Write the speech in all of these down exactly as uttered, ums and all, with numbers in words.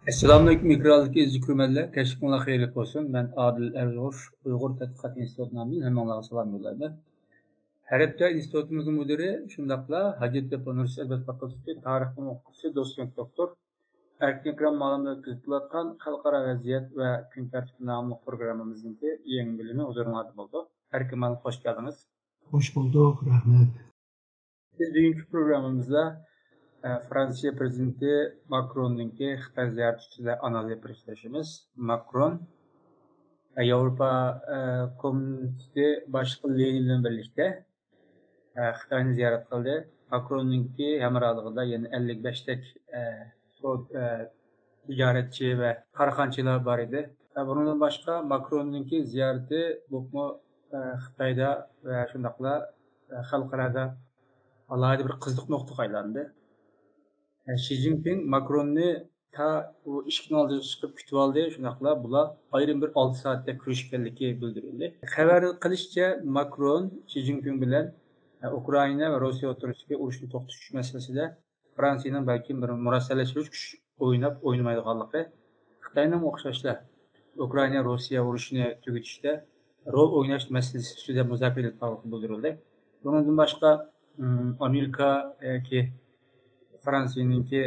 ئەسسالامۇئەلەيكۇم، ئېكراندىكى ئەزىز كۆرۈرمەنلەر، كەچلىكىڭلار خەيرلىك بولسۇن. مەن ئادىل ئەرزۇغۇش، ئۇيغۇر تەتقىقات ئىنستىتۇتى نامىدىن ھەممىڭلارغا سالام يوللايمەن. ھەر ھەپتە ئىنستىتۇتىمىزنىڭ مۇدىرى، شۇنداقلا ھاجەتتېپە ئۇنىۋېرسىتېتى ئەدەبىيات فاكۇلتېتى تارىخ ئوقۇتقۇچىسى، دوتسېنت دوكتور ئەركىن ئەكرەم مۇئەللىم ئۆتكۈزۈپ كېلىۋاتقان خەلقئارا ۋەزىيەت ۋە كۈن تەرتىپى ناملىق پروگراممىمىزنىڭكى يېڭى بۆلۈمى ھۇزۇرۇڭلاردا بولىدۇ. ئەركىن مۇئەللىم، خوش كەلدىڭىز. خوش بولدۇق، رەھمەت. بىز بۈگۈنكى پروگراممىمىزدا، ئە، فرانسىيە پرېزىدېنتى ماكروننىڭكى خىتاي زىيارىتى ئۈستىدە ئانالىز ئېلىپ بېرىشنى سۆزلەشىمىز. ماكرون، ئە، ياۋروپا، ئە، كومىتېتى باشلىقى لېنىن بىلەن بىرلىكتە، ئە، خىتاينى زىيارەت قىلدى. ماكروننىڭكى ھەمراھلىقىدا يەنە ئەللىك بەشتەك، ئە، سود-، ئە، تىجارەتچى ۋە كارخانىچىلار بار ئىدى. ئە، بۇنىڭدىن باشقا، ماكروننىڭكى زىيارىتى بولۇپمۇ، ئە، خىتايدا ۋە شۇنداقلا، ئە، خەلقئارادا ئالاھىدە بىر قىزىق نۇقتىغا ئايلاندى. ئە، شى جىنپىڭ ماكروننى تا ئۇ ئىشىكنىڭ ئالدىغا چىقىپ كۈتۈۋالدى، شۇنداقلا بۇلار ئايرىم بىر ئالتە سائەتتەك كۆرۈشكەنلىكى بىلدۈرۈلدى. خەۋەر قىلىشىچە، ماكرون شى جىنپىڭ بىلەن، ئە، ئۇكرائىنا ۋە روسىيە ئوتتۇرىسىدىكى ئۇرۇشنى توختىتىش مەسىلىسىدە فرانسىيەنىڭ بەلكىم بىر مۇرەسسەلەشتۈرۈش كۈچ ئويناپ ئوينىمايدىغانلىقى، خىتاينىڭمۇ ئوخشاشلا ئۇكرائىنا روسىيە ئۇرۇشىنى تۈگىتىشتە رول ئويناش مەسىلىسى ئۈستىدە مۇزاكىرە ئېلىپ بارغانلىقى بىلدۈرۈلدى. بۇنىڭدىن باشقا، ئىم، ئامېرىكا ياكى فرانسىيەنىڭكى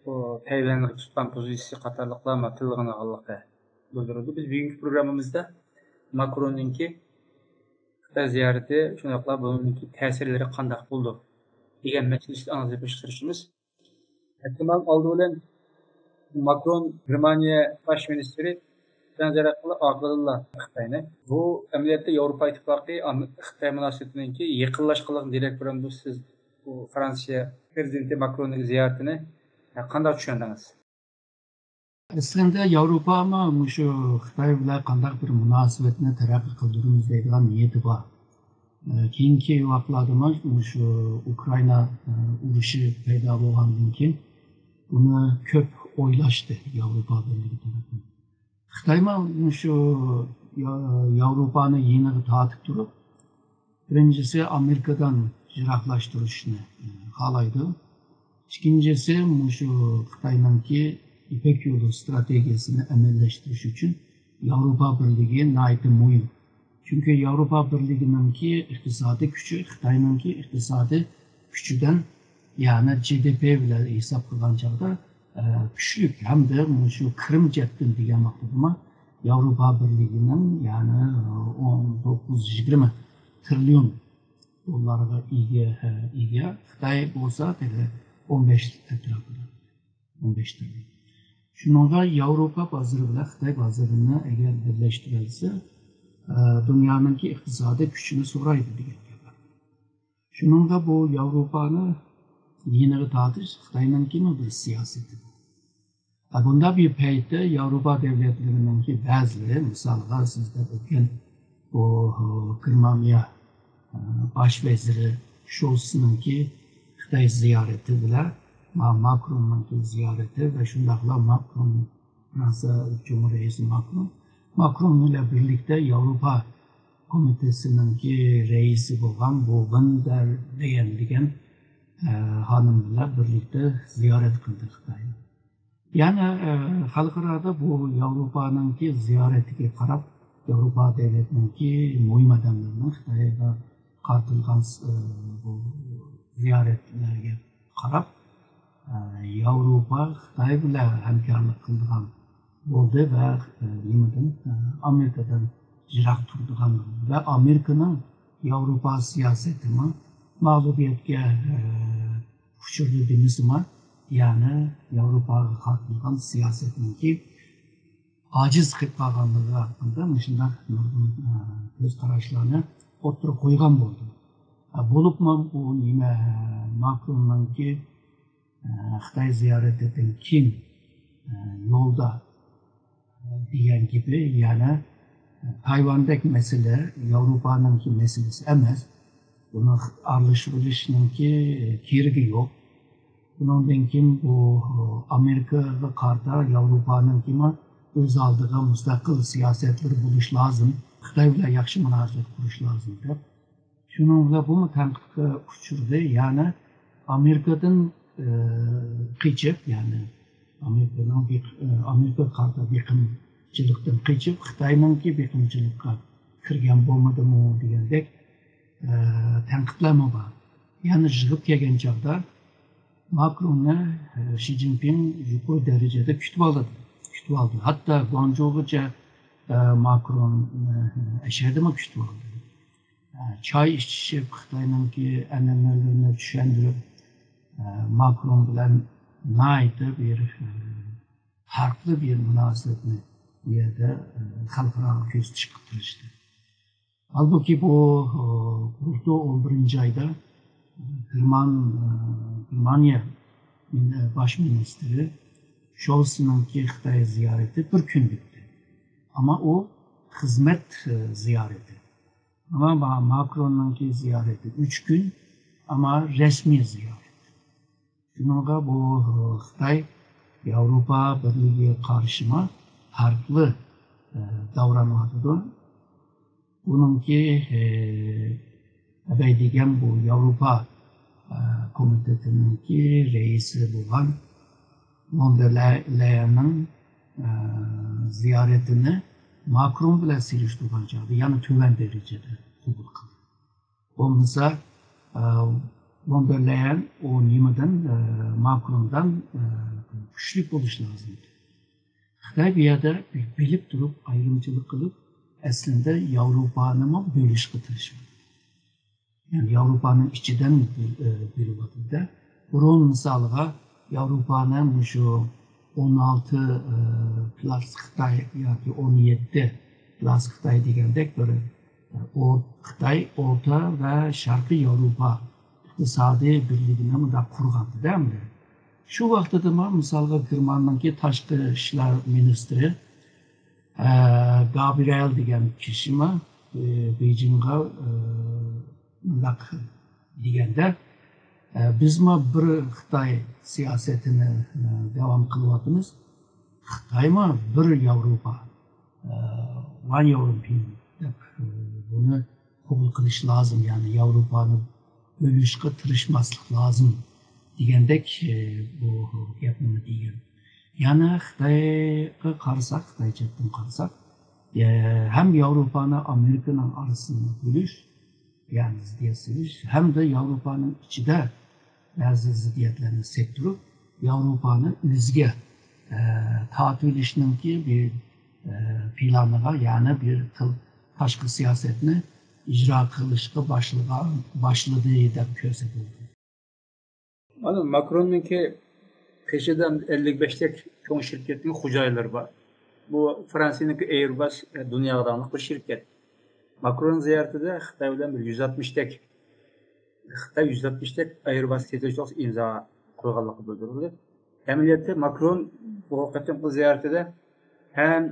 بۇ تەيۋەنگە تۇتقان پوزىتسىيىسى قاتارلىقلارمۇ تىلغا ئېلىنغانلىقى بىلدۈرۈلدى. بىز بۈگۈنكى پروگراممىمىزدا ماكروننىڭكى خىتاي زىيارىتى، شۇنداقلا بۇنىڭدىكى تەسىرلىرى قانداق بولىدۇ دېگەن مەسىلىسىدە ئانالىز بېرىشقا تىرىشىمىز. ئەھتىمال ئالدى بىلەن ماكرون گېرمانىيە باش مىنىستىرى بىلەن زىيارەت قىلىپ ئارقىدىنلا خىتاينى. بۇ ئەمەلىيەتتە ياۋروپا ئىتتىپاقى ئام-، خىتاي مۇناسىۋىتىنىڭكى يېقىنلاشقانلىقىدىن دېرەك بېرىدۇ. بۇ سىز بۇ فرانسىيە پرېزىدېنتى ماكروننىڭ زىيارىتىنى، ھە، قانداق چۈشەندىڭىز؟ ئەسلىندە ياۋروپامۇ مۇشۇ خىتاي بىلەن قانداق بىر مۇناسىۋەتنى تەرەققىي قىلدۇرىمىز دەيدىغان نىيىتى بار. ئە، كېيىنكى ۋاقىتلاردا مۇشۇ ئۇكرائىنا، ئە، ئۇرۇشى پەيدا بولغاندىن كېيىن بۇنى كۆپ ئويلاشتى ياۋروپا بىرلىكى تەرەپتىن. خىتايمۇ مۇشۇ يا-، ياۋروپانى يېنىغا تارتىپ تۇرۇپ، بىرىنچىسى ئامېرىكىدىن يىراقلاشتۇرۇشنى، ئە، خالايدۇ. ئىككىنچىسى مۇشۇ خىتاينىڭكى يىپەك يولى ستراتېگىيەسىنى ئەمەلىيلەشتۈرۈش ئۈچۈن ياۋروپا بىرلىكى ناھايىتى مۇھىم. چۈنكى ياۋروپا بىرلىكىنىڭكى ئىقتىسادىي كۈچى خىتاينىڭكى ئىقتىسادىي كۈچىدىن، يەنى جى دى پى بىلەن ھېساب قىلغان چاغدا، ئە، كۈچلۈك ھەمدە مۇشۇ كىرىم جەھەتتىن دېگەن ۋاقتىدىمۇ ياۋروپا بىرلىكىنىڭ، يەنى، ئە، ئون توققۇز يىگىرمە تىرىليون دوللارغا ئىگە، ئىگە. خىتاي بولسا تېخى ئون بەش ئەتراپىدا، ئون بەش تىرىليون. شۇنىڭغا ياۋروپا بازىرى بىلەن خىتاي بازىرىنى ئەگەر بىرلەشتۈرەلىسە، ئە، دۇنيانىڭكى ئىقتىسادىي كۈچىنى سورايدۇ دېگەن گەپ. شۇنىڭغا بۇ ياۋروپانى يېنىغا تارتىش خىتاينىڭكىمۇ بىر سىياسىتى. ئە، بۇنداق بىر پەيتتە ياۋروپا دۆلەتلىرىنىڭكى بەزىلىرى، مىسالغا سىز دەپ ئۆتكەن بۇ، ئە، گېرمانىيە، ئە، باش ۋەزىرى شولسنىڭكى خىتاي زىيارىتى بىلەن ما-، ماكروننىڭكى زىيارىتى ۋە شۇنداقلا ماكرون، فرانسىيە جۇمھۇر رەئىسى ماكرون، ماكرون بىلەن بىرلىكتە ياۋروپا كومىتېتىنىڭكى رەئىسى بولغان بۇ ۋان دەر لېيەن دېگەن، ئە، خانىم بىلەن بىرلىكتە زىيارەت قىلدى خىتاينى. يەنى، ئە، خەلقئارادا بۇ ياۋروپانىڭكى زىيارىتىگە قاراپ، ياۋروپا دۆلەتنىڭكى مۇھىم ئادەملىرىنىڭ خىتايغا قارىتىلغان، ئە، بۇ زىيارەتلەرگە قاراپ، ئە، ياۋروپا خىتاي بىلەن ھەمكارلىق قىلىدىغان بولدى ۋە، ئە، نېمىدىن، ئە، ئامېرىكىدىن يىراق تۇرىدىغان بولدى ۋە ئامېرىكىنىڭ ياۋروپا سىياسىتىمۇ مەغلۇبىيەتكە، ئە، ئۇچرىدى دېمىسىمۇ، يەنى ياۋروپاغا قارىتىلغان سىياسەتنىڭكى ئاجىز قېلىپ قالغانلىقى ھەققىدە مۇشۇنداق نۇرغۇن، ئە، كۆز قاراشلارنى ئوتتۇرىغا قويغان بولدى. ئە، بولۇپمۇ ئۇ نېمە، ماكروننىڭكى، ئە، خىتاي زىيارىتىدىن كېيىن، ئە، يولدا دېگەن گېپى، يەنى تايۋاندەك مەسىلە ياۋروپانىڭكى مەسىلىسى ئەمەس. بۇنىڭ ئارىلىشىۋېلىشنىڭكى كېرىكى يوق. بۇنىڭدىن كېيىن بۇ ئامېرىكىغا قارىتا ياۋروپانىڭكىمۇ ئۆز ئالدىغا مۇستەقىل سىياسەتلىرى بولۇشى لازىم. خىتاي بىلەن ياخشى مۇناسىۋەت قۇرۇش لازىم دەپ. شۇنىڭ بىلەن بۇمۇ تەنقىدكە ئۇچرىدى. يەنى ئامېرىكىدىن، ئى، قېچىپ، يەنى ئامېرىكىنىڭ بېق-، ئامېرىكىغا قارىتا بېقىمچىلىقتىن قېچىپ، خىتاينىڭكى بېقىمچىلىققا كىرگەن بولمىدىمۇ دېگەندەك، ئە، تەنقىدلەرمۇ بار. يەنى يىغىپ كەلگەن چاغدا ماكروننى، ئە، شى جىنپىڭ يۇقىرى دەرىجىدە كۈتۈۋالدى. كۈتۈۋالدى. ھەتتا گۇاڭجۇغىچە، ئە، ماكرون، ئە، ئەشەدىمۇ كۈتۈۋالدى. ئە، چاي ئىچىشىپ، خىتاينىڭكى ئەنئەنىلىرىنى چۈشەندۈرۈپ، ئە، ماكرون بىلەن ناھايىتى بىر، ئە، پەرقلىق بىر مۇناسىۋەتنى بۇ يەردە، ئە، خەلقئاراغا كۆرسىتىشكە تىرىشتى. ھالبۇكى بۇ، ئە، بۇلتۇر ئون بىرىنچى ئايدا گېرمان-، ئە، گېرمانىيە مىن-، باش مىنىستىرى شولسنىڭكى خىتاي زىيارىتى بىر كۈنلۈكتى. ئەمما ئۇ خىزمەت، ئە، زىيارىتى. ئەمما ما-، ماكروننىڭكى زىيارىتى ئۈچ كۈن، ئەمما رەسمىي زىيارەت. شۇنىڭغا بۇ، ئە، خىتاي ياۋروپا بىرلىكىگە قارىشىمۇ پەرقلىق، ئە، داۋرانىۋاتىدۇ. بۇنىڭكى، ئە، ئەبەي دېگەن بۇ ياۋروپا، ئە، كومىتېتىنىڭكى رەئىسى بولغان ۋون دېر لەي-، لەيەننىڭ، ئە، زىيارىتىنى ماكرون بىلەن سېلىشتۇرغان چاغدا يەنە تۆۋەن دەرىجىدە قوبۇل قىلدى. بولمىسا، ئە، ۋون دېر لەيەن ئۇ نېمىدىن، ئە، ماكروندىن، ئە، كۈچلۈك بولۇشى لازىم ئىدى. خىتاي بۇ يەردە بىلىپ تۇرۇپ ئايرىمچىلىق قىلىپ، ئەسلىدە ياۋروپانىمۇ بۆلۈشكە تىرىشىۋاتىدۇ. يەنى ياۋروپانىڭ ئىچىدىن بۆ-، ئە، بۆلۈۋاتىدۇ-دە. بۇرۇن مىسالىغا ياۋروپانى مۇشۇ ئون ئالتە، ئە، پلۇس خىتاي ياكى ئون يەتتە پلۇس خىتاي دېگەندەك بىر، ئە، ئو-، خىتاي ئورتا ۋە شەرقىي ياۋروپا ئىقتىسادىي بىرلىكىنى مۇنداق قۇرغانىدى-دە ئەمدى. شۇ ۋاقتىدىمۇ مىسالغا گېرماننىڭكى تاشقى ئىشلار مىنىستىرى، ئە، گابرىئېل دېگەن كىشىمۇ، ئە، بېيجىڭغا، ئە، مۇنداق دېگەندە، ئە، بىزمۇ بىر خىتاي سىياسىتىنى، ئە، داۋام قىلىۋاتىمىز. خىتايمۇ بىر ياۋروپا، ئە، ۋان ياۋروپىيەن دەپ، ئە، بۇنى قوبۇل قىلىش لازىم، يەنى ياۋروپانى بۆلۈشكە تىرىشماسلىق لازىم دېگەندەك، ئە، بۇ گەپنى دېگەن. يەنى خىتايغا قارىساق، خىتاي جەھەتتىن قارىساق، ئە، ھەم ياۋروپانى ئامېرىكىنىڭ ئارىسىنى بۆلۈش، يەنى زىددىيەت سېلىش، ھەمدە ياۋروپانىڭ ئىچىدە بەزى زىددىيەتلەرنى سەپتۈرۈپ، ياۋروپانى ئۆزىگە، ئە، تارتىۋېلىشنىڭكى بىر، ئە، پىلانىغا، يەنى بىر خىل تاشقى سىياسەتنى ئىجرا قىلىشقا باشلىغان، باشلىدى دەپ كۆرسە بولىدۇ. مانا ماكروننىڭكى قېشىدا ئەللىك بەشتەك چوڭ شىركەتنىڭ خوجايىنلىرى بار. بۇ فرانسىيەنىڭكى ئېيرباس، ئە، دۇنياغا داڭلىق بىر شىركەت. ماكرون زىيارىتىدە خىتاي بىلەن بىر يۈز ئاتمىشتەك، خىتاي يۈز ئاتمىشتەك ئېيرباس سېتىش توغرىسىدا ئىمزا قويغانلىقى بىلدۈرۈلدى. ئەمەلىيەتتە ماكرون بۇ قېتىمقى زىيارىتىدە ھەم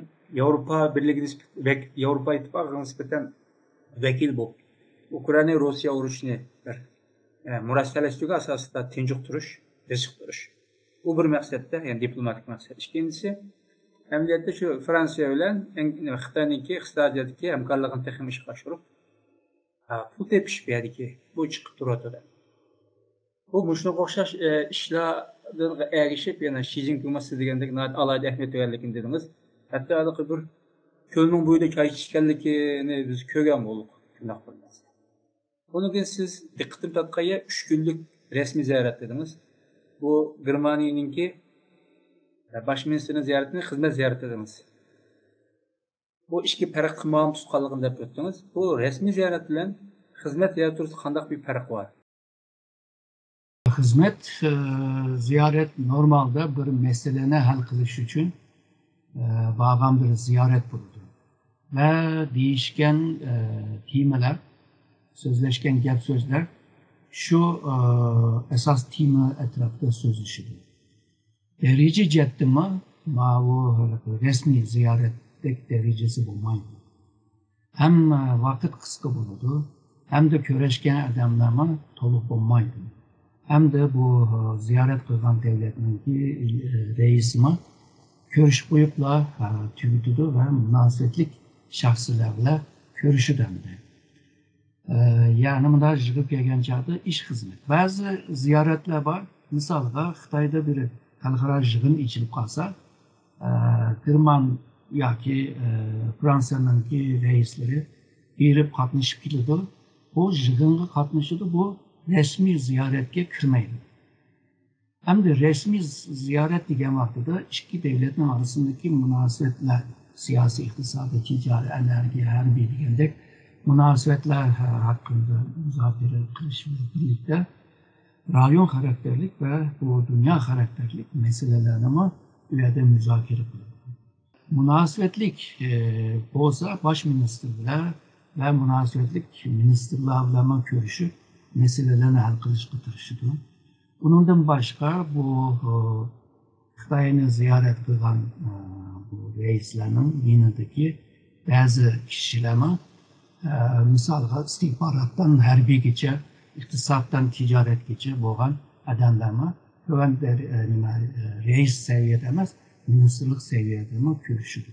ياۋروپا بىرلىكى نىسبەت-، ۋەك-، ياۋروپا ئىتتىپاقىغا نىسبەتەن ۋەكىل بولۇپ، ئۇكرائىنا روسىيە ئۇرۇشىنى بىر، ئە، مۇرەسسەلەشتۈرگەن ئاساستا تىنچۇقتۇرۇش، بېسىقتۇرۇش. بۇ بىر مەقسەتتە، يەنى دىپلوماتىك مەقسەت. ئىككىنچىسى، ئەمەلىيەتتە شۇ فرانسىيە بىلەن ئەڭ-، خىتاينىڭكى ئىقتىسادىياتتىكى ھەمكارلىقىنى تېخىمۇ ئىشقا ئاشۇرۇپ، ئا، پۇل تېپىش بۇ يەردىكى، بۇ چىقىپ تۇرۇۋاتىدۇ. بۇ مۇشۇنىڭغا ئوخشاش، ئە، ئىشلاردىن ئەگىشىپ، يەنە شى جىنپىڭ سىز دېگەندەك ناھايىتى ئالاھىدە ئەھمىيەت بەرگەنلىكىنى دېدىڭىز. ھەتتا ھېلىقى بىر كۆلنىڭ بويىدا چاي ئىچىشكەنلىكىنى بىز كۆرگەن بولدۇق. شۇنداق بىر نەرسە. ئۇنىڭ كېيىن سىز دىققىتىمنى تارتقان يەر ئۈچ كۈنلۈك رەسمىي زىيارەت دېدىڭىز. بۇ گېرمانىيەنىڭكى، ئە، باش مىنىستىرىنىڭ زىيارىتىنى خىزمەت زىيارىتى دېدىڭىز. بۇ ئىككى پەرقلىق ماڭا تۇتقانلىقىنى دەپ ئۆتتىڭىز. بۇ رەسمىي زىيارەت بىلەن خىزمەت زىيارىتى ئوتتۇرىسىدا قانداق بىر پەرق بار؟ خىزمەت، ئە، زىيارەت نورمالدا بىر مەسىلىنى ھەل قىلىش ئۈچۈن، ئە، بارغان بىر زىيارەت بولىدۇ. ۋە دېيىشكەن، ئە، تېمىلار، سۆزلەشكەن گەپ سۆزلەر شۇ، ئە، ئاساس تېما ئەتراپىدا سۆزلىشىدۇ. دەرىجە جەھەتتىنمۇ ماۋۇ رەسمىي زىيارەتتەك دەرىجىسى بولمايدۇ. ھەم ۋاقىت قىسقا بولىدۇ، ھەمدە كۆرۈشكەن ئادەملەرمۇ تولۇق بولمايدۇ. ھەمدە بۇ زىيارەت قىلغان دۆلەتنىڭكى رەئىسىمۇ كۆرۈشۈپ قويۇپلا تۈگىتىدۇ ۋە مۇناسىۋەتلىك شەخسلەر بىلەن كۆرۈشىدۇ ھەمدە. ئە، يەنى مۇنداق يىغىپ كەلگەن چاغدا ئىش خىزمەت. بەزى زىيارەتلەر بار. مىسالغا، خىتايدا بىر خەلقئارا يىغىن ئېچىلىپ قالسا، ئە، گېرمان ياكى، ئە، فرانسىيەنىڭكى رەئىسلىرى بېرىپ قاتنىشىپ كېلىدۇ. بۇ يىغىنغا قاتنىشىدۇ، بۇ رەسمىي زىيارەتكە كىرمەيدۇ. ئەمدى رەسمىي زىيارەت دېگەن ۋاقتىدا ئىككى دۆلەتنىڭ ئارىسىندىكى مۇناسىۋەتلەر، سىياسىي، ئىقتىسادىي، تىجارىي، ئەنەرگىيە، ھەربىي دېگەندەك مۇناسىۋەتلەر ھەققىدە مۇزاكىرە قىلىش بىلەن بىرلىكتە، رايون خاراكتېرلىك ۋە بۇ دۇنيا خاراكتېرلىك مەسىلىلەرنىمۇ ئۇ يەردە مۇزاكىرە قىلىدۇ. مۇناسىۋەتلىك، ئى، بولسا باش مىنىستىر بىلەن ۋە مۇناسىۋەتلىك مىنىستىرلار بىلەنمۇ كۆرۈشۈپ، مەسىلىلەرنى ھەل قىلىشقا تىرىشىدۇ. ئۇنىڭدىن باشقا بۇ، ئى، خىتاينى زىيارەت قىلغان، ئى، بۇ رەئىسلەرنىڭ يېنىدىكى بەزى كىشىلەرمۇ، ئى، مىسالغا ئىستىخباراتتىن ھەربىيگىچە، ئىقتىسادتىن تىجارەتكىچە بولغان ئادەملەرمۇ تۆۋەن دەر-، ئى، نېمە، ئى، رەئىس سەۋىيەدە ئەمەس، مىنىستىرلىق سەۋىيەدىمۇ كۆرۈشىدۇ.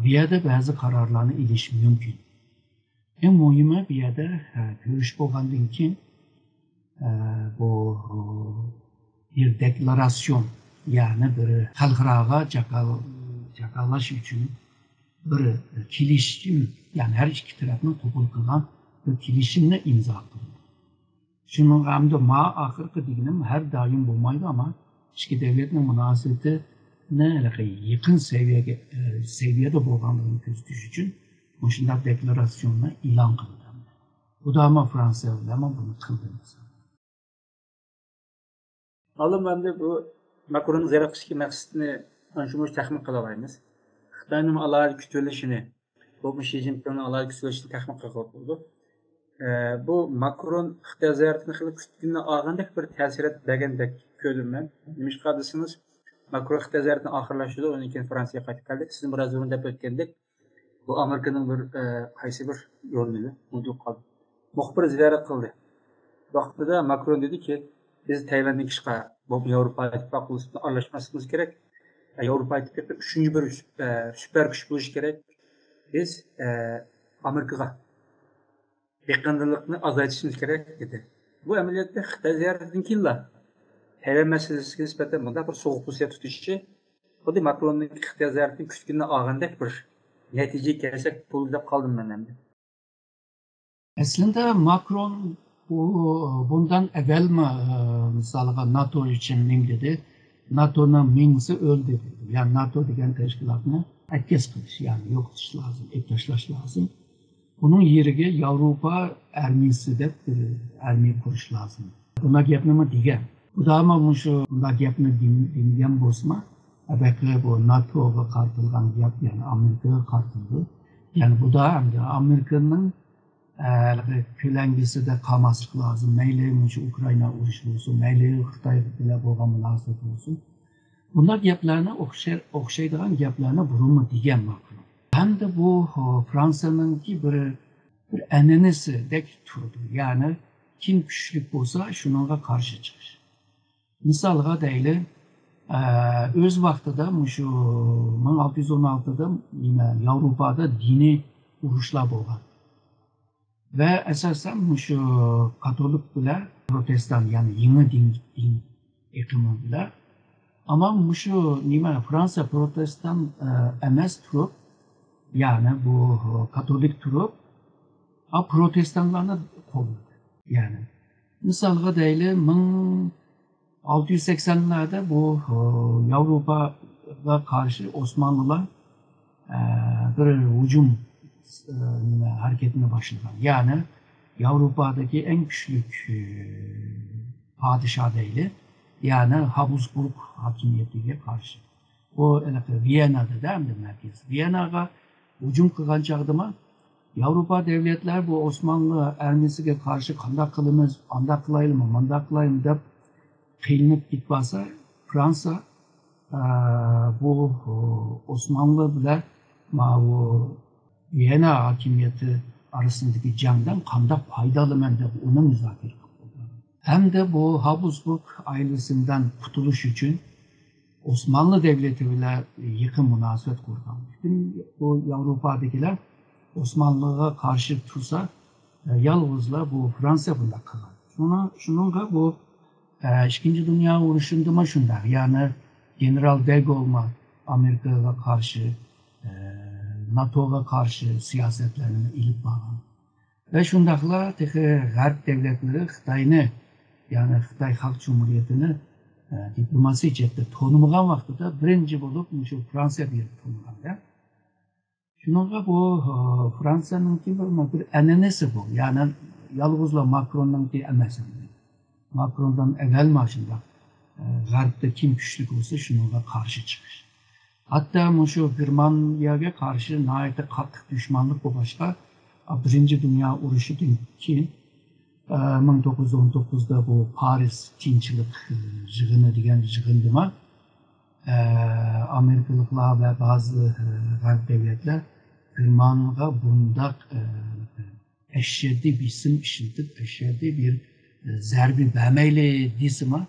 بۇ يەردە بەزى قارارلارنى ئېلىش مۇمكىن. ئەڭ مۇھىمى بۇ يەردە، ھە، كۆرۈش بولغاندىن كېيىن، ئە، بۇ، بۇ بىر دېكلاراتسىيون، يەنى بىر خەلقئاراغا جاكار-، جاكارلاش ئۈچۈن بىر كېلىشىم، يەنى ھەر ئىككى تەرەپنىڭ قوبۇل قىلغان بىر كېلىشىمنى ئىمزا قىلدى. شۇنىڭغا ئەمدى ما ئاخىرقى دېگىنىم ھەر دائىم بولمايدۇ، ئەمما ئىككى دۆلەتنىڭ مۇناسىۋىتىنى ھېلىقى يېقىن سەۋىيەگە، ئە، سەۋىيەدە بولغانلىقىنى كۆرسىتىش ئۈچۈن مۇشۇنداق دېكلاراتسىيوننى ئېلان قىلدى. بۇدامۇ فرانسىيە بىلەنمۇ بۇنى قىلدى. مەلۇم، ئەمدى بۇ ماكروننىڭ زىيارەت قىلىشتىكى مەقسىتىنى ئانچە مۇنچە تەخمىن قىلالايمىز. خىتاينىڭ ئالاھىدە كۈتۈۋېلىشىنى، بولۇپمۇ شى جىنپىڭنىڭ ئالاھىدە كۈتۈۋېلىشىنى تەخمىن قىلغىلى بولىدۇ. ئە، بۇ ماكرون خىتاي زىيارىتىنى خېلى كۈتكىنىنى ئالغاندەك بىر تەسىرات بەرگەندەك كۆردۈم مەن. نېمىشقا دېسىڭىز، ماكرون خىتاي زىيارىتىنى ئاخىرلاشتۇردى، ئۇنىڭ كېيىن فرانسىيەگە قايتىپ كەلدى. سىزمۇ بىراز بۇرۇن دەپ ئۆتكەندەك، بۇ ئامېرىكىنىڭ بىر، ئە، قايسى بىر ژۇرنىلى، ئۇنتۇپ قالدىم. مۇخبىر زىيارەت قىلدى. ۋاقتىدا ماكرون دېدىكى، بىز تەيۋەندىن ئىشقا بولۇپ ياۋروپا ئىتتىپاقى بولۇشىدىن ئارىلاشماسلىقىمىز كېرەك. ياۋروپا ئىتتىپاقى ئۈچىنچى بىر سۈپەر، سۈپەر كۈچ بولۇشى كېرەك. بىز، ئە، ئامېرىكىغا يېقىندىلىقنى ئازايتىشىمىز كېرەك دېدى. بۇ ئەمەلىيەتتە خىتاي زىيارىتىدىن كېيىنلا تەيۋەن مەسىلىسىگە نىسبەتەن بۇنداق بىر سوغۇق پوزىتسىيە تۇتۇشى خۇددى ماكروننىڭ خىتاي زىيارىتىدىن كۈتكىنىنى ئالغاندەك بىر نەتىجىگە كەلسەك بولدى دەپ قالدىم مەن ئەمدى. ئەسلىندە ماكرون بۇ، بۇندان ئەۋۋەلمۇ، ئە، مىسالغا ناتو ئۈچۈن نېمە دېدى؟ ناتونىڭ مېڭىسى ئۆلدى دېدى. يەنى ناتو دېگەن تەشكىلاتنى ئەتكەس قىلىش، يەنى يوقىتىش لازىم، ئېلىپ تاشلاش لازىم. بۇنىڭ يېرىگە ياۋروپا ئارمىيىسى دەپ بىر ئارمىيە قۇرۇش لازىم. بۇنداق گەپنىمۇ دېگەن. خۇدامۇ مۇشۇ بۇنداق گەپنى دېم-، دېمىگەن بولسىمۇ، ئەبەقى بۇ ناتوغا قارىتىلغان گەپ، يەنى ئامېرىكىغا قارىتىلدى. يەنى بۇدا ئەمدى ئامېرىكىنىڭ، ئە، كۆلەڭگىسىدە قالماسلىق لازىم. مەيلى مۇشۇ ئۇكرائىنا ئۇرۇشى بولسۇن، مەيلى خىتاي بىلەن بولغان مۇناسىۋەت بولسۇن. بۇنداق گەپلەرنى ئوخشاي-، ئوخشايدىغان گەپلەرنى بۇرۇنمۇ دېگەن ماكرون. ھەمدە بۇ، خو، فرانسىيەنىڭكى بىر، بىر ئەنئەنىسىدەك تۇرىدۇ. يەنى كىم كۈچلۈك بولسا، شۇنىڭغا قارشى چىقىش. مىسالغا دەيلى، ئە، ئۆز ۋاقتىدا مۇشۇ مىڭ ئالتە يۈز ئون ئالتىدا نېمە، ياۋروپادا دىنىي ئۇرۇشلار بولغان. ۋە ئاساسەن مۇشۇ كاتولىك بىلەن پروتېستان، يەنى يېڭى دىن، دىن ئېقىمى بىلەن. ئەمما مۇشۇ نېمە، فرانسىيە پروتېستان، ئە، ئەمەس تۇرۇپ، يەنى بۇ كاتولىك تۇرۇپ، ئا، پروتېستانلارنى قوللىدى. يەنى مىسالغا دەيلى، مىڭ ئالتە يۈز سەكسەنلەردە بۇ، ئە، ياۋروپاغا قارشى ئوسمانلىلار، ئە، بىر ھۇجۇم، ئە، نېمە، ھەرىكىتىنى باشلىغان. يەنى ياۋروپادىكى ئەڭ كۈچلۈك، ئە، پادىشاھ دەيلى، يەنى ھابسبۇرگ ھاكىمىيىتىگە قارشى. بۇ ھېلىقى ۋىيەننادا ئەمدى مەركىزى. ۋىيەنناغا ھۇجۇم قىلغان چاغدىمۇ ياۋروپا دۆلەتلەر بۇ ئوسمانلى ئارمىيىسىگە قارشى قانداق قىلىمىز، ئانداق قىلايلىمۇ، مۇنداق قىلايلىمۇ دەپ قىينىلىپ كېتىۋالسا، فرانسا، ئە، بۇ، ئوسمانلى بىلەن ماۋۇ ۋىيەننا ھاكىمىيىتى ئارىسىندىكى جەڭدىن قانداق پايدا ئالىمەن دەپ ئۇنى مۇزاكىرە قىلىدۇ. ھەمدە بۇ ھابسبۇرگ ئائىلىسىدىن قۇتۇلۇش ئۈچۈن ئوسمانلى دۆلىتى بىلەن يېقىن مۇناسىۋەت قۇرغان. پۈتۈن بۇ ياۋروپادىكىلەر ئوسمانلىغا قارشى تۇرسا، يالغۇزلا بۇ فرانسىيە بۇنداق قىلغان. شۇڭا، شۇنىڭغا بۇ ئىككىنچى دۇنيا ئۇرۇشىدىمۇ شۇنداق، يەنى گېنېرال دېگولمۇ ئامېرىكىغا قارشى، ناتوغا قارشى سىياسەتلەرنى ئېلىپ بارغان. ۋە شۇنداقلا تېخى غەرب دۆلەتلىرى خىتاينى، يەنى خىتاي خەلق جۇمھۇرىيىتىنى دىپلوماسىي جەھەتتە تونۇمىغان ۋاقتىدا بىرىنچى بولۇپ مۇشۇ فرانسىيە بېرىپ تونۇغان. شۇنىڭغا بۇ فرانسىيەنىڭكى بىر، بىر ئەنئەنىسى بۇ. يەنى يالغۇزلا ماكروننىڭكى ئەمەس ئەمدى. ماكروندىن ئەۋۋەلمۇ شۇنداق، غەربتە كىم كۈچلۈك بولسا شۇنىڭغا قارشى چىقىش. ھەتتا مۇشۇ گېرمانىيەگە قارشى ناھايىتى قاتتىق دۈشمەنلىك بولغاچقا، بىرىنچى دۇنيا ئۇرۇشىدىن كېيىن، مىڭ توققۇز يۈز ئون توققۇزدا بۇ پارىس تىنچلىق يىغىنى دېگەن يىغىندىمۇ ئامېرىكىلىقلار ۋە بەزى غەرب دۆلەتلەر گېرمانىيەگە بۇنداق ئەشەددىي بېسىم ئىشلىتىپ، ئەشەددىي بىر زەربە بەرمەيلى دېسىمۇ،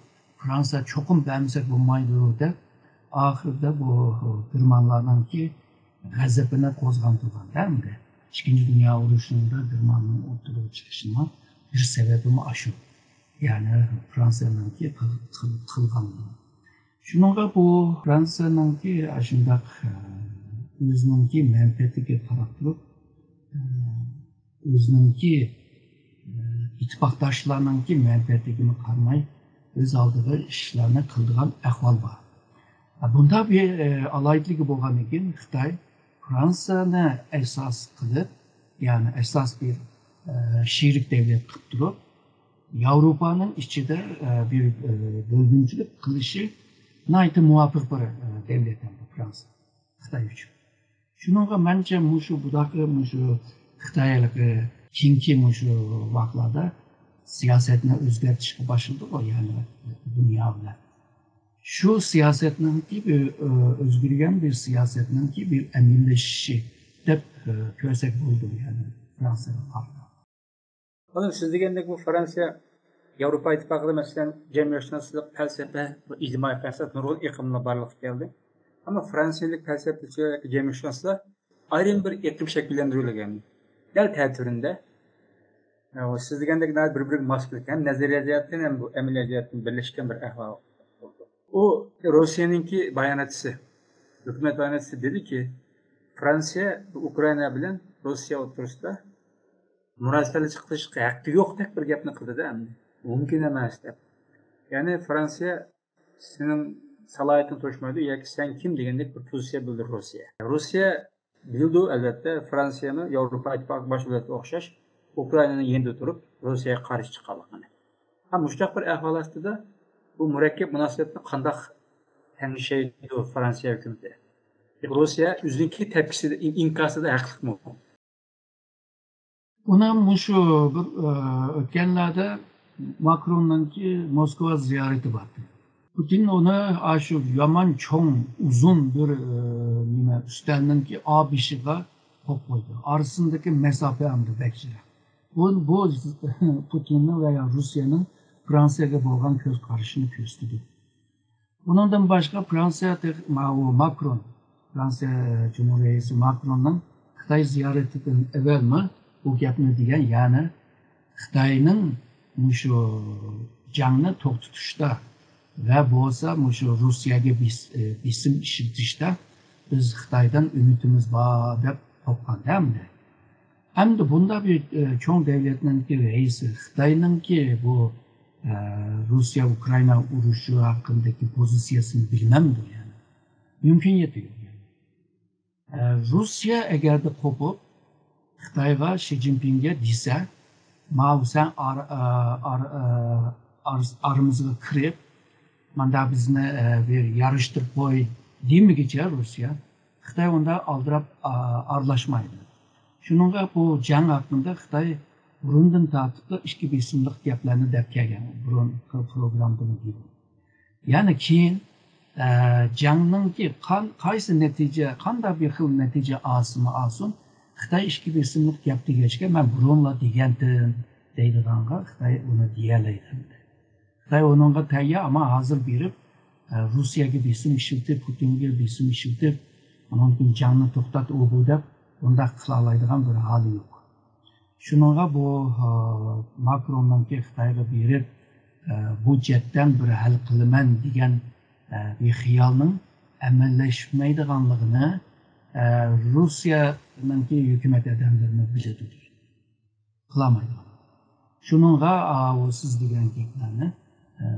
فرانسىيە چوقۇم بەرمىسەك بولمايدۇ دەپ، ئاخىرىدا بۇ گېرمانلارنىڭكى غەزىپىنى قوزغاندۇرغان ئەمدى. ئىككىنچى دۇنيا ئۇرۇشىنىڭدا گېرماننىڭ ئوتتۇرىغا چىقىشىنىڭ بىر سەۋەبىمۇ ئاشۇ. يەنى فرانسىيەنىڭكى قىل-، قىل-، قىلغانلىرى. شۇنىڭغا بۇ فرانسىيەنىڭكى ئاشۇنداق، ئە، ئۆزىنىڭكى مەنپەئەتىگە قاراپ تۇرۇپ، ئە، ئۆزىنىڭكى، ئە، ئىتتىپاقداشلارنىڭكى مەنپەئەتىگىمۇ قارىماي، ئۆز ئالدىغا ئىشلارنى قىلىدىغان ئەھۋال بار. ئە، بۇنداق بىر، ئە، ئالاھىدىلىكى بولغاندىن كېيىن خىتاي فرانسىيەنى ئاساس قىلىپ، يەنى ئاساس بىر، ئە، شېرىك دۆلەت قىلىپ تۇرۇپ، ياۋروپانىڭ ئىچىدە، ئە، بىر، ئە، بۆلگۈنچىلىك قىلىشى ناھايىتى مۇۋاپىق بىر، ئە، دۆلەت ئەمدى فرانسىيە خىتاي ئۈچۈن. شۇنىڭغا مەنچە مۇشۇ بۇداقى مۇشۇ خىتاي ھېلىقى كېيىنكى مۇشۇ ۋاقىتلاردا سىياسەتنى ئۆزگەرتىشكە باشلىدىغۇ، يەنى دۇنيا بىلەن. شۇ سىياسەتنىڭكى بىر، ئۆ-، ئۆزگەرگەن بىر سىياسەتنىڭكى بىر ئەمەلىيلىشىشى دەپ، ئۆ، كۆرسەك بولىدۇ، يەنى فرانسىيەگە قارىتا. خانىم، سىز دېگەندەك بۇ فرانسىيە ياۋروپا ئىتتىپاقىدا، مەسىلەن، جەمئىيەتشۇناسلىق، پەلسەپە، ئىجتىمائىي پەلسەپە، نۇرغۇن ئېقىملار بارلىققا كەلدى. ئەمما فرانسىيەلىك پەلسەپىچى، جەمئىيەتشۇناسلار ئايرىم بىر ئېقىم شەكىللەندۈرۈلگەن. دەل تەتۈرىدە، ئە، سىز دېگەندەك ناھايىتى بىر-بىرىگە ماس كېلىدىكەن، ھەم نەزەرىيە جەھەتتىن، ھەم بۇ ئەمەلىيەت جەھەتتىن بىرلەشكەن بىر ئەھۋال بولدى. ئۇ روسىيەنىڭكى باياناتچىسى، ھۆكۈمەت باياناتچىسى دېدىكى، فرانسىيە ئۇكرائىنا بىلەن روسىيە ئوتتۇرىسىدا مۇراسىلە چىقىرىشقا ھەققى يوقتەك بىر گەپنى قىلدى-دە ئەمدى. مۇمكىن ئەمەس دەپ. يەنى فرانسىيە سېنىڭ سالاھىيىتىڭ توشمايدۇ ياكى سەن كىم دېگەندەك بىر پوزىتسىيە بىلدۈردى روسىيە. روسىيە بىلىدۇ، ئەلۋەتتە، فرانسىيەمۇ ياۋروپا ئىتتىپاقى باشقا دۆلەتكە ئوخشاش ئۇكرائىنانىڭ يېنىدا تۇرۇپ روسىيەگە قارشى چىققانلىقىنى. ھەم مۇشۇنداق بىر ئەھۋال ئاستىدا بۇ مۇرەككەپ مۇناسىۋەتنى قانداق تەڭشەيدۇ فرانسىيە ھۆكۈمىتى؟ روسىيە ئۆزىنىڭكى تەپكىسىدە، ئىن-، ئىنكاسىدا ھەقلىقمۇ؟ ئۇنىڭ مۇشۇ بىر، ئۆتكەنلەردە ماكروننىڭكى موسكۋا زىيارىتى بار. پۇتىن ئۇنى ئاشۇ يامان چوڭ، ئۇزۇن بىر، نېمە، ئۈستەلنىڭكى ئا بېشىغا قويۇپ قويدى. ئارىسىندىكى مەساپە ئەمدى بەك يىراق. بۇ، بۇ پۇتىننىڭ ۋە روسىيەنىڭ فرانسىيەگە بولغان كۆز قارىشىنى كۆرسىتىدۇ. بۇنىڭدىن باشقا، فرانسىيە تېخ-، ماۋۇ ماكرون، فرانسىيە جۇمھۇر رەئىسى ماكروننىڭ خىتاي زىيارىتىدىن ئەۋۋەلمۇ بۇ گەپنى دېگەن، يەنى خىتاينىڭ مۇشۇ جەڭنى توختىتىشتا ۋە بولسا مۇشۇ روسىيەگە بېس-، بېسىم ئىشلىتىشتە بىز خىتايدىن ئۈمىدىمىز بار دەپ قوپقان ئەمدى. ئەمدى بۇنداق بىر، ئە، چوڭ دۆلەتنىڭكى رەئىسى خىتاينىڭكى بۇ، ئە، روسىيە ئۇكرائىنا ئۇرۇشى ھەققىدىكى پوزىتسىيەسىنى بىلمەمدۇ يەنى؟ مۇمكىنىيىتى يوق يەنى. ئە، روسىيە ئەگەردە قوپۇپ، خىتايغا، شى جىنپىڭگە دېسە، ماۋۇ سەن ئار-، ئە، ئار-، ئە، ئار-، ئارىمىزغا كىرىپ، ماندا بىزنى، ئە، بىر يارىشتۇرۇپ قوي دېمىگۈچە روسىيە، خىتاي ئۇنداق ئالدىراپ، ئا-، ئارىلاشمايدۇ. شۇنىڭغا بۇ جەڭ ھەققىدە خىتاي بۇرۇندىن تارتىپلا ئىككى بېسىملىق گەپلەرنى دەپ كەلگەن، بۇرۇنقى پروگراممىدىمۇ دېدىم. يەنى كېيىن، ئە، جەڭنىڭكى قان-، قايسى نەتىجە، قانداق بىر خىل نەتىجە ئالسىمۇ ئالسۇن، خىتاي ئىككى بېسىملىق گەپ دېگەچكە، مەن بۇرۇنلا دېگەنتىم دەيدىغانغا خىتاي ئۇنى دېيەلەيدۇ. خىتاي ئۇنىڭغا تەييار، ئەمما ھازىر بېرىپ، ئە، روسىيەگە بېسىم ئىشلىتىپ، پۇتىنگە بېسىم ئىشلىتىپ، ئۇنىڭدىن كېيىن جەڭنى توختات، ئۇ بۇ دەپ، بۇنداق قىلالايدىغان بىر ھالى يوق. شۇنىڭغا بۇ، ئە، ماكروننىڭكى خىتايغا بېرىپ، ئە، بۇ جەھەتتىن بىر ھەل قىلىمەن دېگەن، ئە، بىر خىيالنىڭ ئەمەللەشمەيدىغانلىقىنى، ئە، روسىيەنىڭكى ھۆكۈمەت ئادەملىرىمۇ بىلىدۇ. قىلالمايدىغان. شۇنىڭغا، ئاۋۇ سىز دېگەن گەپلەرنى، ئە،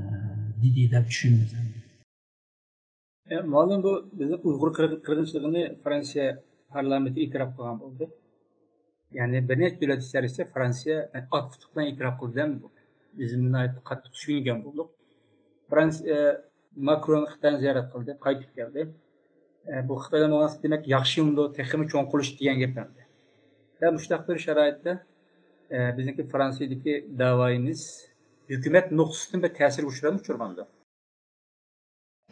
دېدى دەپ چۈشىنىمىز ئەمدى. ئە، مۇئەللىم، بۇ بىزنىڭ ئۇيغۇر قىرغ-، قىرغىنچىلىقىنى فرانسىيە پارلامېنتى ئېتىراپ قىلغان بولدى. يەنى بىر نەچچە دۆلەت ئىچەرىسىدە فرانسىيە ئاك پۇتۇق بىلەن ئېتىراپ قىلدى، بىزنى ناھايىتى قاتتىق چۈشىنگەن بولدۇق. فرانسىيە، ماكرون خىتاينى زىيارەت قىلدى، قايتىپ كەلدى. ئە، بۇ خىتايدا بولغان دېمەك ياخشى يولدا تېخىمۇ چوڭقۇرلىشىش دېگەن گەپ ئەمدى. ۋە مۇشۇنداق بىر شارائىتتا، ئە، بىزنىڭكى فرانسىيەدىكى داۋايىمىز ھۆكۈمەت نۇقتىسىدىن بىر تەسىرگە ئۇچرامدۇ، ئۇچرىمامدۇ؟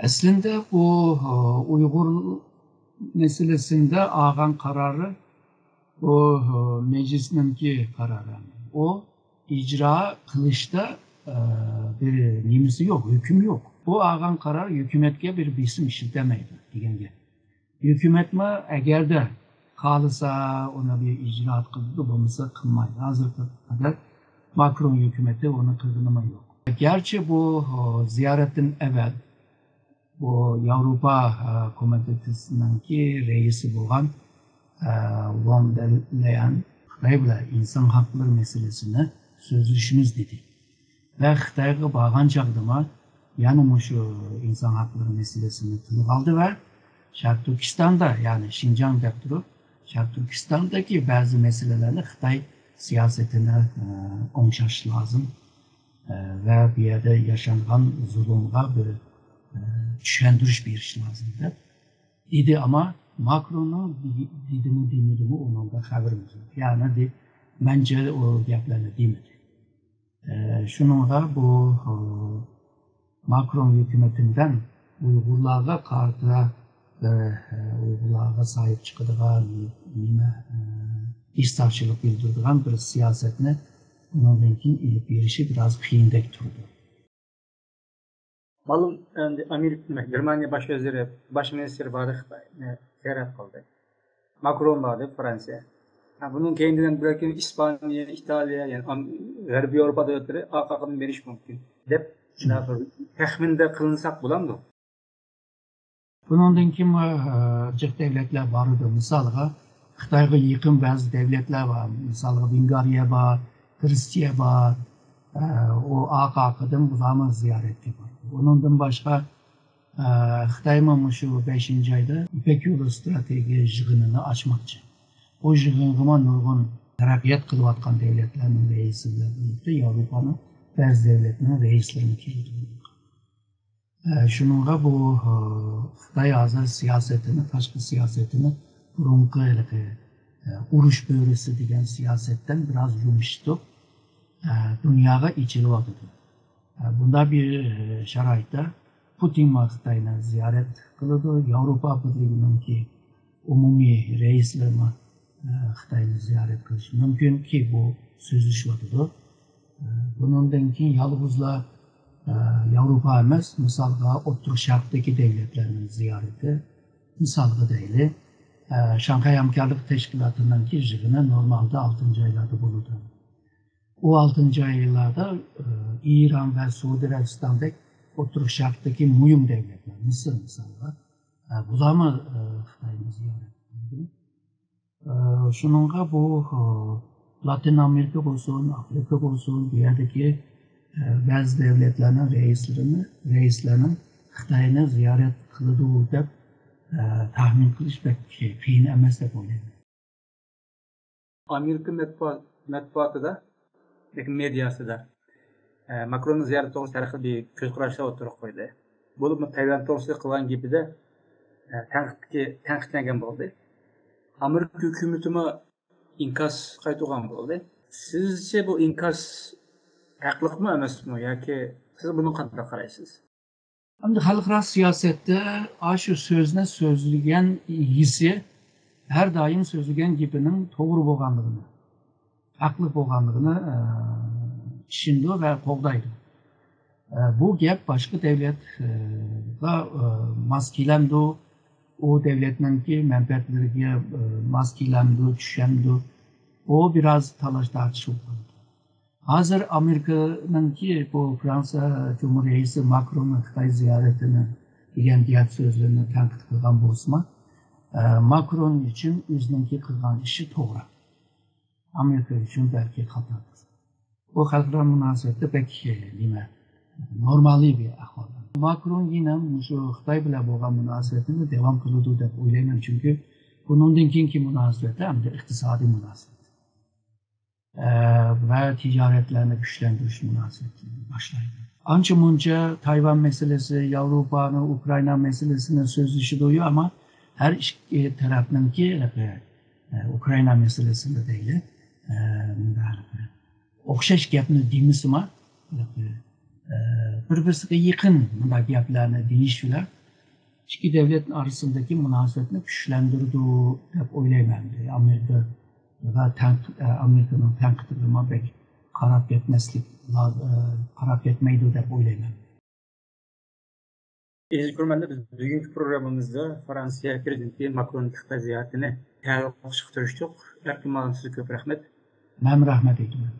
ئەسلىندە بۇ، ئە، ئۇيغۇر مەسىلىسىندە ئالغان قارارى بۇ، ئە، مەجلىسنىڭكى قارارى. ئۇ ئىجرا قىلىشتا، ئە، بىر نېمىسى يوق، ھۆكۈم يوق. بۇ ئالغان قارار ھۆكۈمەتكە بىر بېسىم ئىشلىتەلمەيدۇ دېگەن گەپ. ھۆكۈمەتمۇ ئەگەردە خالىسا ئۇنى بىر ئىجرائات قىلىدۇ، بولمىسا قىلمايدۇ. ھازىرغا قەدەر ماكرون ھۆكۈمىتى ئۇنى قىلغىنىمۇ يوق. گەرچە بۇ، ئە، زىيارەتتىن ئەۋۋەل بۇ ياۋروپا، ئە، كومىتېتىنىڭكى رەئىسى بولغان، ئە، ۋون دېر لېيەن خىتاي بىلەن ئىنسان ھەقلىرى مەسىلىسىنى سۆزلىشىمىز دېدى. ۋە خىتايغا بارغان چاغدىمۇ يەنە مۇشۇ ئىنسان ھەقلىرى مەسىلىسىنى تىلغا ئالدى ۋە شەرقىي تۈركىستاندا، يەنى شىنجاڭ دەپ تۇرۇپ، شەرقىي تۈركىستاندىكى بەزى مەسىلىلەرنى خىتاي سىياسىتىنى، ئە، ئوڭشاش لازىم، ئە، ۋە بۇ يەردە ياشانغان زۇلۇمغا بىر، ئە، چۈشەندۈرۈش بېرىش لازىم دەپ دېدى. ئەمما ماكروننىڭ دېدىمۇ دېمىدىمۇ ئۇنىڭدا خەۋىرىمىز يوق. يەنى دې-، مەنچە ئۇ گەپلەرنى دېمىدى. ئە، شۇنىڭغا بۇ، ئە، ماكرون ھۆكۈمىتىدىن ئۇيغۇرلارغا قارىتا بىر، ئە، ئۇيغۇرلارغا ساھىب چىقىدىغان نېمە، ئە، ھېسداشلىق بىلدۈرىدىغان بىر سىياسەتنى ئۇنىڭدىن كېيىن ئېلىپ بېرىشى بىراز قىيىندەك تۇرىدۇ. مەلۇم، ئەمدى ئامېرىكا، گېرمانىيە باش ۋەزىرى، باش مىنىستىرى باردى خىتاينى زىيارەت قىلدى. ماكرون باردى فرانسىيە. ھە، بۇنىڭ كەينىدىن بەلكىم ئىسپانىيە، ئىتالىيە، يەنى ئام-، غەربىي ياۋروپا دۆلەتلىرى ئارقا-ئارقىدىن بېرىشى مۇمكىن دەپ، شۇنداق بىر تەخمىندە قىلىنساق بولامدۇ؟ بۇنىڭدىن كېيىن، ئە، جىق دۆلەتلەر بار ئىدى. مىسالغا، خىتايغا يېقىن بەزى دۆلەتلەر بار. مىسالغا، ۋېنگرىيە بار، گرېتسىيە بار. ئە، ئۇ ئارقا-ئارقىدىن بۇلارمۇ زىيارەتكە باردى. ئۇنىڭدىن باشقا، ئە، خىتايمۇ مۇشۇ بەشىنچى ئايدا يىپەك يولى ئىستراتېگىيە يىغىنىنى ئاچماقچى. بۇ يىغىنغىمۇ نۇرغۇن تەرەققىيات قىلىۋاتقان دۆلەتلەرنىڭ رەئىسى بىلەن بىرلىكتە ياۋروپانىڭ بەزى دۆلەتنىڭ رەئىسلىرىمۇ كېلىدۇ. ئە، شۇنىڭغا بۇ، ئە، خىتاي ھازىر سىياسىتىنى، تاشقى سىياسىتىنى بۇرۇنقى ھېلىقى، ئە، ئۇرۇش بۆرىسى دېگەن سىياسەتتىن بىراز يۇمشىتىپ، ئە، دۇنياغا ئېچىلىۋاتىدۇ. ئە، بۇنداق بىر، ئە، شارائىتتا پۇتىنمۇ خىتاينى زىيارەت قىلىدۇ، ياۋروپا بىرلىكىنىڭكى ئومۇمىي رەئىسلىرىمۇ، ئە، خىتاينى زىيارەت قىلىشى مۇمكىنكى، بۇ سۆزلىشىۋاتىدۇ. ئە، بۇنىڭدىن كېيىن يالغۇزلا، ئە، ياۋروپا ئەمەس، مىسالغا ئوتتۇرا شەرقتىكى دۆلەتلەرنىڭ زىيارىتى، مىسالغا دەيلى، ئە، شاڭخەي ھەمكارلىق تەشكىلاتىنىڭكى يىغىنى نورمالدا ئالتىنچى ئايلاردا بولىدۇ. ئۇ ئالتىنچى ئايلاردا، ئە، ئىران ۋە سەئۇدى ئەرەبىستاندەك ئوتتۇرا شەرقتىكى مۇھىم دۆلەتلەر، مىسىر مىسالغا، ئە، بۇلارمۇ، ئە، خىتاينى زىيارەت قىلىدۇ. ئە، شۇنىڭغا بۇ، ئە، لاتىن ئامېرىكا بولسۇن، ئافرىقا بولسۇن، بۇ يەردىكى، ئە، بەزى دۆلەتلەرنىڭ رەئىسلىرىنى، رەئىسلەرنىڭ خىتاينى زىيارەت قىلىدۇ دەپ، ئە، تەخمىن قىلىش بەك قىيىن ئەمەس دەپ ئويلايمەن. ئامېرىكا مەتبۇئات-، مەتبۇئاتىدا، لېكىن مېدىياسىدا، ئە، ماكروننىڭ زىيارىتى توغرىسىدا ھەر خىل بىر كۆز قاراشلار ئوتتۇرىغا قويدى. بولۇپمۇ تەيۋەن توغرىسىدا قىلغان گېپىدە، ئە، تەنقىدكە، تەنقىدلەنگەن بولدى. ئامېرىكا ھۆكۈمىتىمۇ ئىنكاس قايتۇرغان بولدى. سىزچە بۇ ئىنكاس ھەقلىقمۇ ئەمەسمۇ ياكى سىز بۇنىڭغا قانداق قارايسىز؟ ئەمدى خەلقئارا سىياسەتتە ئاشۇ سۆزنى سۆزلىگەن ئىگىسى ھەر دائىم سۆزلىگەن گېپىنىڭ توغرا بولغانلىقىنى، ھەقلىق بولغانلىقىنى، ئە، ئىشىنىدۇ ۋە قوغدايدۇ. ئە، بۇ گەپ باشقا دۆلەتكە، ئە، ماس كېلەمدۇ؟ ئۇ دۆلەتنىڭكى مەنپەئەتلىرىگە، ئە، ماس كېلەمدۇ، چۈشەمدۇ؟ ئۇ بىراز تالاش-تارتىش بولغان. ھازىر ئامېرىكىنىڭكى بۇ فرانسىيە جۇمھۇر رەئىسى ماكروننىڭ خىتاي زىيارىتىنى دېگەن گەپ سۆزلىرىنى تەنقىد قىلغان بولسىمۇ، ئە، ماكرون ئۈچۈن ئۆزىنىڭكى قىلغان ئىشى توغرا. ئامېرىكا ئۈچۈن بەلكى خاتادۇر. بۇ خەلقئارا مۇناسىۋەتتە بەك، ئە، نېمە، نورمالىي بىر ئەھۋال. ماكرون يەنە مۇشۇ خىتاي بىلەن بولغان مۇناسىۋەتنى داۋام قىلىدۇ دەپ ئويلايمەن، چۈنكى بۇنىڭدىن كېيىنكى مۇناسىۋەتلەر ئەمدى ئىقتىسادىي مۇناسىۋەت، ئە، ۋە تىجارەتلەرنى كۈچلەندۈرۈش مۇناسىۋىتىنى باشلايدۇ. ئانچە مۇنچە تايۋان مەسىلىسى، ياۋروپانىڭ ئۇكرائىنا مەسىلىسىنى سۆزلىشىدۇيۇ، ئەمما ھەر ئىككى تەرەپنىڭكى، ئە، ئۇكرائىنا مەسىلىسىنى دەيلى، ئە، مۇنداق، ئوخشاش گەپنى دېمىسىمۇ، بىر-بىرسىگە يېقىن مۇنداق گەپلەرنى دېيىش بىلەن ئىككى دۆلەت ئارىسىدىكى مۇناسىۋەتنى كۈچلەندۈرىدۇ دەپ ئويلايمەن. ئامېرىكىغا تەنق-، ئامېرىكىنىڭ تەنقىدىگىمۇ بەك قاراپ كەتمەسلىك، قاراپ كەتمەيدۇ دەپ ئويلايمەن. ئەزىز كۆرۈرمەنلەر، بىز بۈگۈنكى پروگراممىمىزدا فرانسىيە پرېزىدېنتى ماكروننىڭ خىتاي زىيارىتىنى تەۋە قىلىشقا تىرىشتۇق. ئەركىن مۇئەللىم، سىزگە كۆپ رەھمەت. مەنمۇ رەھمەت ئېيتىمەن.